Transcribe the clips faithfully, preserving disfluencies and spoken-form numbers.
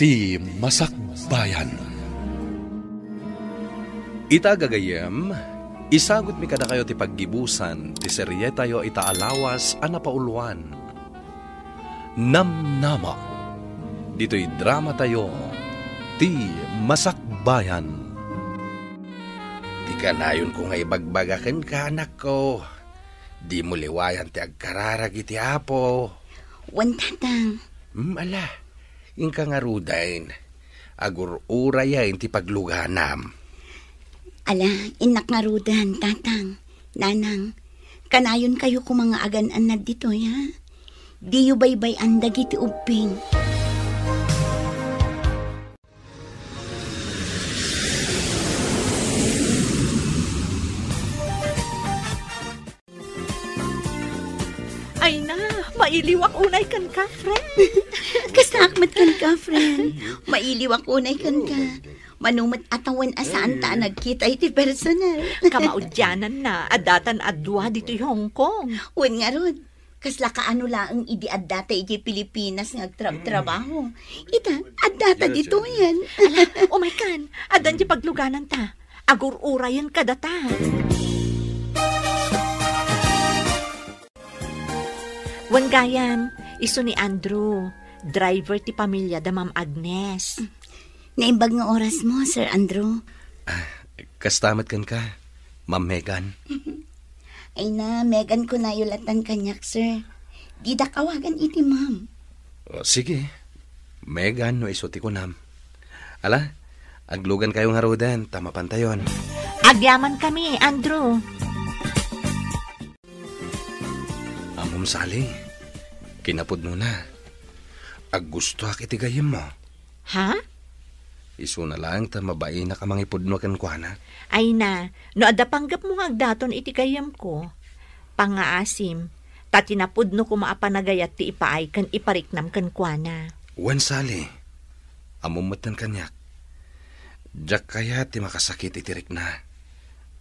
Ti Masakbayan. Ita gagayyem, isagutmi kadakayo ti paggibusan ti serietayo ita a lawas a napauluan. Namnama. Ditoy dramatayo, Ti Masakbayan. Ti kanayonko nga ibagbaga kenka, anakko, dimo liwayan ti agkararag iti Apo. Wen, Tatang. Hmm, ala, inka ngaruden. Agur-urayen ti pagluganam. Ala, innak ngaruden, Tatang, Nanang. Kanayonkayo koma nga agan-annad ditoy, ha? Diyo baybay-an dagiti ubbing. Ay na, mailiwak unay kenka, friend. Kastaak met kenka, friend. Mailiwak unay kenka. Mano met a tawen a saanta a nagkita iti personal. Kamaudiananna, addatan a dua ditoy Hong Kong. Wen ngarud, kasla kaano laeng idi addata idiay Pilipinas nga agtrabtrabaho. Ita, addata ditoyen. Ala, umaykan, addan ti paglugananta. Agur-urayen kadata. Wen gayam, isu ni Andrew, driver ti pamilya da Ma'am Agnes. Naimbag nga orasmo, Sir Andrew. Ah, kasta met kenka, Ma'am Megan. Ay na, Megan kunayo latan kaniak, sir. Didak awagan iti ma'am. O, sige. Megan no isu ti kunam. Ala, aglugankayo ngaruden ta mapantayon. Agyamankami, Andrew. Ammom, Sally, kinapudnona, aggustoak iti gayyemmo. Ha? Isuna laeng ta mabainak a mangipudno kenkuana. Ay na, no adda panggepmo nga agdaton iti gayyemko, pangngaasim, ta ti napudno koma a panagayat ti ipaay ken ipariknam kenkuana. Wen, Sally, ammom metten kaniak. Diak kayat ti makasakit iti rikna.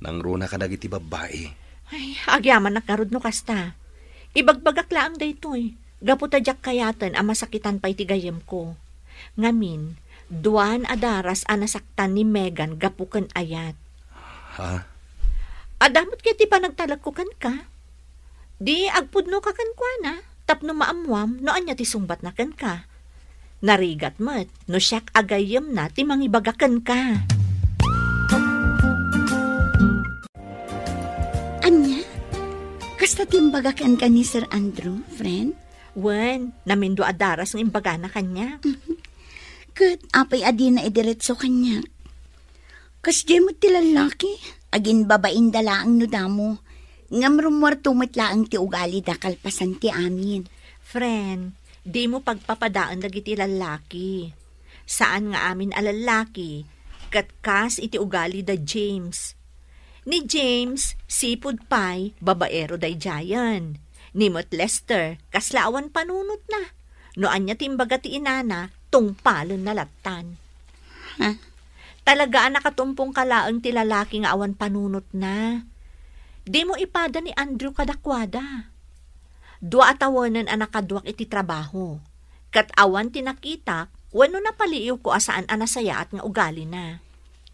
Nangruna kadagiti babbai. Ay, agyamanak ngarud no kasta. Ibagbagak laeng daytoy, gapu ta diak kayaten a masakitan pay ti gayyemko. Ngamin, duan a daras a nasaktan ni Megan gapu ken ayat. Ha? Adda met ket ti panagtalekko kenka. Di agpudnoka kenkuana tapno maammuam no ania ti sungbatna kenka. Narigat met no siak a gayyemna ti mangibaga kenka. Ania? Kasta ti imbaga kenka ni Sir Andrew, friend? Wen, namindua a daras nga imbagana kaniak. Ket apay a dina idiretso kaniak? Kasdiay met ti lallaki, aginbabainda laeng no damo, ngem rummuarto met laeng ti ugalida kalpasan ti amin. Friend, dimo pagpapadaen dagiti lallaki. Saan nga amin a lallaki, ket kas iti ugali da James. Ni James, sipud pay, babaero daydiayen. Ni met Lester, kasla awan panunotna. No ania ti imbaga ti inana, tungpalenna lattan. Ha? Talaga a nakatumpong ka laeng ti lalaki nga awan panunotna. Dimo ipada ni Andrew kadakuada. Dua a tawenen a nakaduak iti trabaho. Ket awan ti nakitak wenno napaliiwko a saan a nasayaat nga ugalina.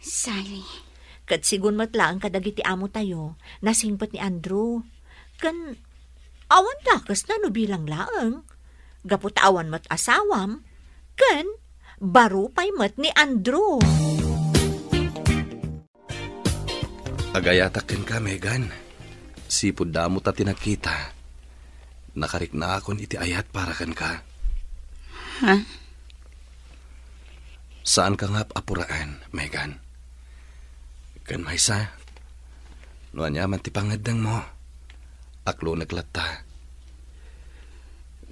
Sally. Ket sigun met laeng kadagiti amotayo, nasingpet ni Andrew. Ken awan dakesna no bilang laeng. Gapu ta awan met asawam, ken baro pay met ni Andrew. Agayatak kenka, Megan. Sipud damo ta ti nagkita. Nakariknaakon iti ayat para kenka. Ha? Saanka nga ap-apuraen, Megan. Ken maysa, no aniaman ti pangngeddengmo, aklonek latta.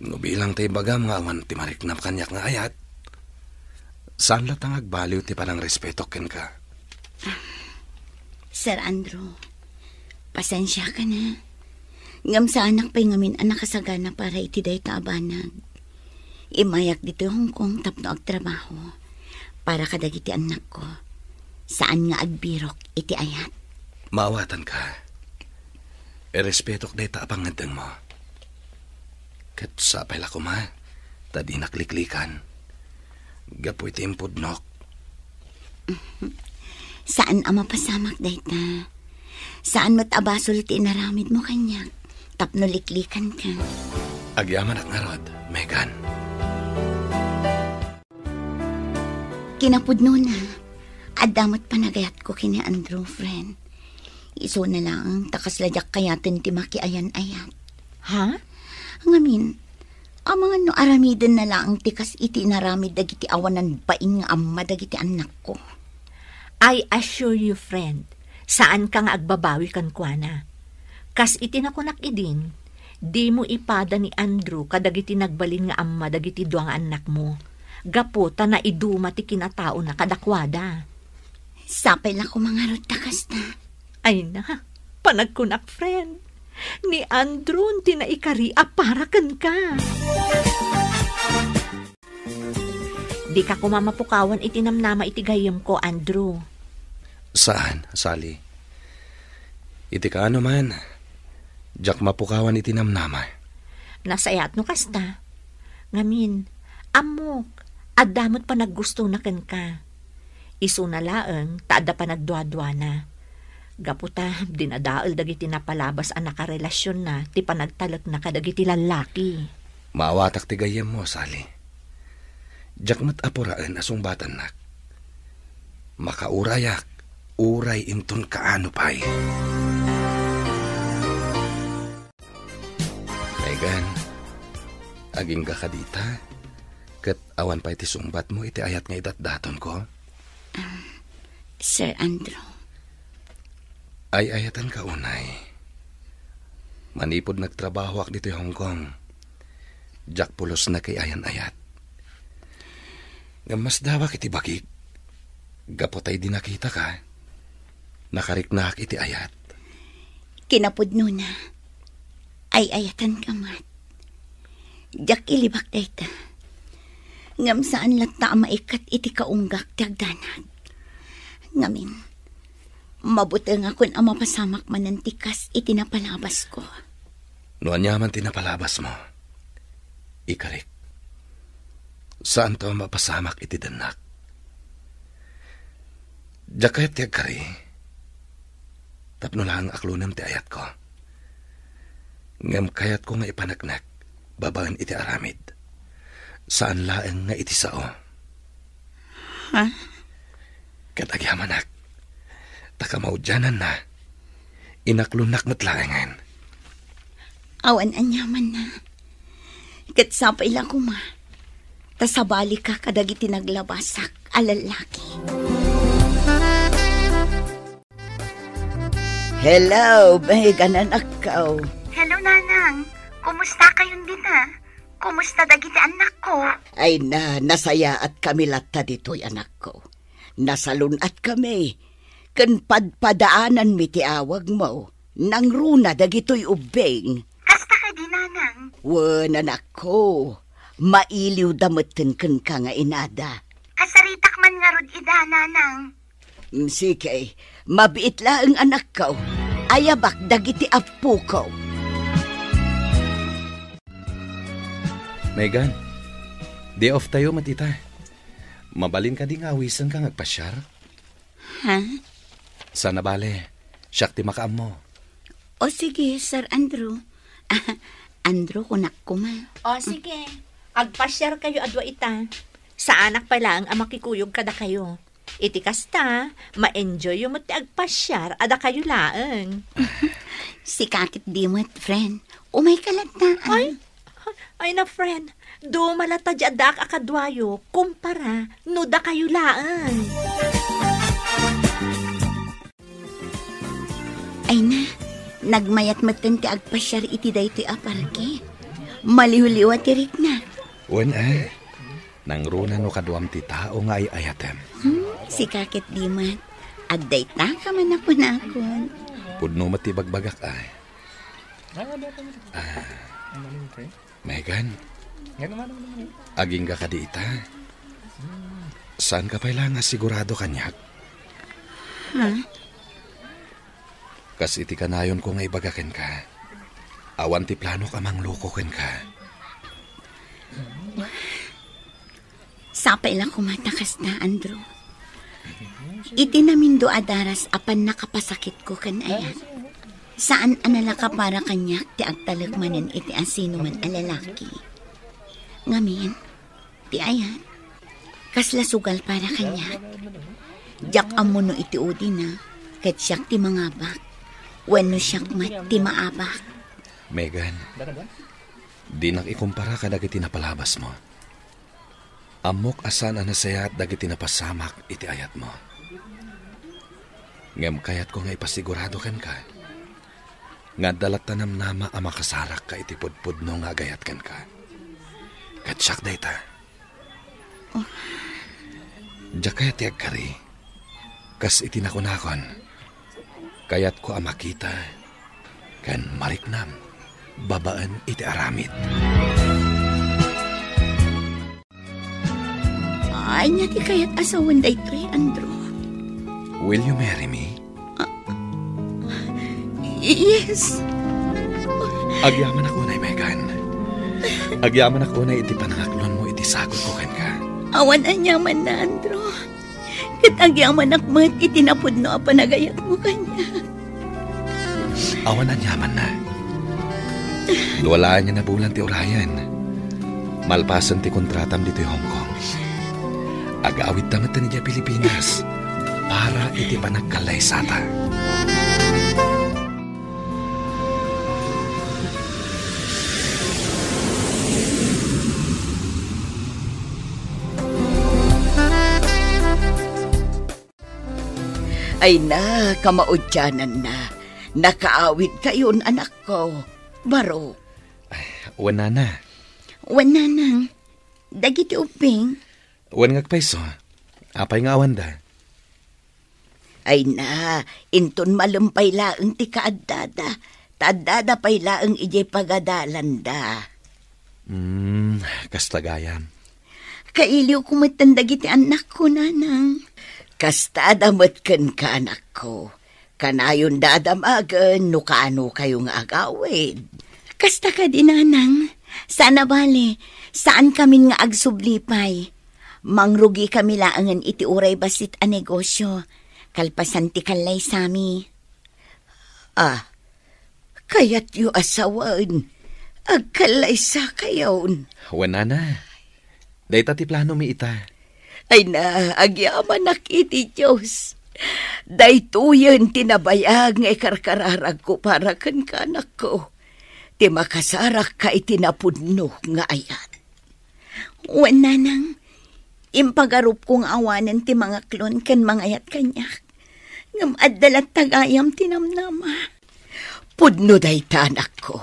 No bilang ta ibagam nga awan ti mariknam kaniak nga ayat, saan latta nga agbaliw ti panangrespetok kenka. Sir Andrew, pasensiakan a. Ngem saanak pay ngamin a nakasagana para iti dayta a banag. Immayak ditoy Hong Kong tapno agtrabaho para kadagiti annakko. Saan nga agbirok iti ayat. Maawatanka. Irespetok dayta a pangngeddengmo. Ket sapay la koma ta dinak liklikan. gapu iti impudnok. Saan a mapasamak dayta. Saan met a basol ti inaramidmo kaniak tapno liklikanka. Agyamanak ngarud, Megan. Kinapudnona, adda met panagayatko ken ni Andrew, friend. Isuna laeng ta kasla diak kayaten ti makiayan-ayat. Ha? Ngamin, amangan no aramidenna laeng ti kas iti inaramid dagiti awanan bain nga amma dagiti annakko. I assure you, friend, saanka nga agbabawi kenkuana. Kas iti nakunak idin, dimo ipada ni Andrew kadagiti nagbalin nga amma dagiti dua nga annakmo, gapu ta naiduma ti kinataona kadakuada. Sapay la koma ngarud ta kasta. Ay na, panagkunak, friend. Ni Andrew ti naikari a para kenka. Dika koma mapukawan iti namnama iti gayyemko, Andrew. Saan, Sally. Iti kaano man, diak mapukawan iti namnama. Nasayaat no kasta. Ngamin, ammok, adda met panaggustona kenka. Isuna laeng ta adda panagduaduana. Gapu ta dinadael dagiti napalabas a nakarelasionna ti panagtalekna kadagiti lallaki. Maawatak ti gayyemmo, Sally. Diak met apuraen a sungbatannak. Makaurayak, uray inton kaano pay. Megan, agingga kadi ita, ket awan pay ti sungbatmo iti ayat nga idatdatonko? Sir Andrew. Ay-ayatenka unay. Manipud nagtrabahoak ditoy Hong Kong, diak pulos nakiayan-ayat. Ngem masdawak iti bagik, gapu ta idi nakitaka, nakariknaak iti ayat. Kinapudnona, ay-ayatenka met. Diak ilibak dayta. Ngem saan latta a maikkat iti kaunggak ti agdanag. Ngamin, mabutengakon a mapasamak manen ti kas iti napalabasko. No aniaman ti napalabasmo, ikarik. Saanto a mapasamak iti dennak. Diak kayat ti agkari, tapno laeng aklonem ti ayatko. Ngem kayatko nga ipaneknek babaen iti aramid. Saan laeng nga iti sao. Ha? Ket agyamanak, ta kamaudiananna, inaklonnak met laengen. Awan aniamanna. Ket sapay la koma, ta sabalika kadagiti naglabasak a lallaki. Hello, Megan, anakko. Hello, Nanang. Kumusta kayon dita? Kumusta dagiti annakko? Ay na, nasayaatkami latta ditoy, anakko. Nasalun-atkami, ken padpadaananmi ti awagmo. Nangruna dagitoy ubbing. Kasta kadi, Nanang? Wen, anakko. Mailiwda metten kenka nga inada. Kasaritak man ngarud ida, Nanang. Mm, sige, mabiit laeng, anakko. Ayabak dagiti appoko. Megan, day off tayo met ita. Mabalin kadi nga awisenka nga agpasiar? Ha? Saan a bale, siak ti makaammo. O sige, Sir Andrew. Ah, Andrew, kunak koma. O sige, agpasiar kayo a dua ita. Saanak pay laeng a makikuyog kadakayo. Iti kasta, ma-enjoy yo met ti agpasiar a dakayo laeng. Sika ket di met, friend. Umayka latta, ah. Ay, ay na, friend. Duma latta di addaak a kaduayo, kumpara no dakayo laeng. Ay na, nagmayat metten ti agpasiar iti daytoy a parke. Maliwliwa ti rikna. Wen, eh. Nangruna no kaduam ti tao nga ay-ayatem. Hmm, sika ket di met. Adda ita ka man a kunakon. Pudno met ti bagbagak, ay. Ah, Megan, agingga kadi ita? Saanka pay la nga sigurado kaniak? Ha? Kas iti kanayonko nga ibaga kenka, awan ti planok a mangloko kenka. Sapay la koma ta kasta, Andrew. Iti namindo a daras a pannakapasakitko ken ayat, saan a nalaka para kaniak ti agtalek manen iti asinoman a lalaki. Ngamin, ti ayat, kasla sugal para kaniak. Diak ammo no iti udina, ket siak ti mangabak, wenno siak met ti maabak. Megan, dinak ikumpara kadagiti napalabasmo. Ammok a saan a nasayaat dagiti napasamak iti ayatmo. Ngem kayatko nga ipasigurado kenka nga adda latta namnama a makasarakka iti pudpudno nga agayat kenka. Ket siak dayta. Oh. Diak kayat ti agkari. Kas iti nakunakon, kayatko a makita ken mariknam babaen iti aramid. Ania ti kayat a sawen daytoy, Andrew? Will you marry me? Ah, yes. Agyamanak unay, Megan. Agyamanak unay iti panangaklonmo iti sagutko kenka. Awan aniamanna, Andrew. Ket agyamanak met iti napudno a panagayatmo kaniak. Awan aniamanna. Dua laeng a bulan ti urayen. Malpasen ti kontratam ditoy Hong Kong, agawidta met idiay Pilipinas para iti panagkallaysata. Ay na, kamaudiananna. Nakaawidkayon, anakko. Baro. Ay, wen, nana. Wen, nanang. Dagiti ubbing. Wen nga agpayso. Apay nga awanda? Ay na, inton malem pay laeng ti kaaddada, ta addada pay laeng idiay pagadalanda. Hmm, kasta gayam. Kailiwko metten dagiti annakko, nanang. Kastada met kenka, anakko. Kanayonda a damagen no kaanokayo nga agawid. Kasta kadi, nanang. Saan a bale, saankamin nga agsubli pay. Mangrugikami laengen iti uray bassit a negosio, kalpasan ti kallaysami. Ah, kayatyo a sawen, agkallaysakayon. Wen, nana. Dayta ti planomi ita. Ay na, agyamanak iti Dios. Daytoyen ti nabayag nga ikarkararagko para kenka, anakko. Ti makasarakka iti napudno nga ayat. Wen, nanang, impagarupko nga awanen ti mangaklon ken mangayat kaniak. Ngem adda latta gayam ti namnama. Pudno dayta, anakko.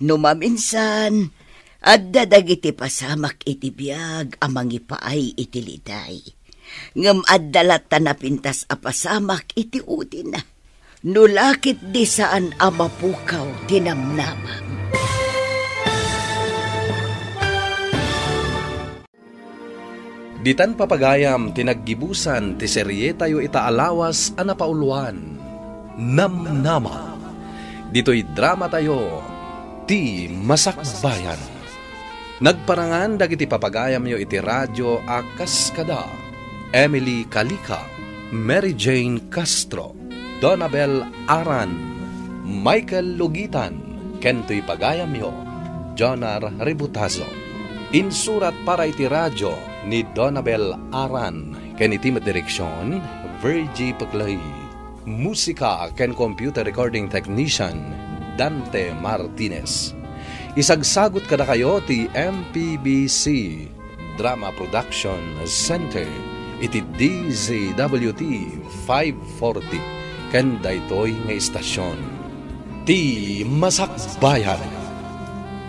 No maminsan, adda dagiti pasamak iti biag a mangipaay iti liday. Ngem adda latta napintas a pasamak iti udina. No la ketdi saan a mapukaw ti namnamam. Ditan, papagayam, ti naggibusan ti serietayo ita a lawas a napauluan, Namnama. Ditoy dramatayo, Ti Masakbayan. Nagparangan dagiti papagayamyo iti radio a kas kada Emily Calica, Mary Jane Castro, Donabel Aran, Michael Lugitan, ken toy pagayamyo, Jonar Ributazo. Insurat para iti radio ni Donabel Aran, ken iti met direksion, Virgie Peclay. Musika ken computer recording technician, Dante Martinez. Isagsagut kadakayo ti M P B C Drama Production Center iti D Z W T five forty ken daytoy nga istasion. Ti Masakbayan.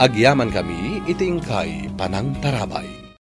Agyamankami iti inkay panangtarabay.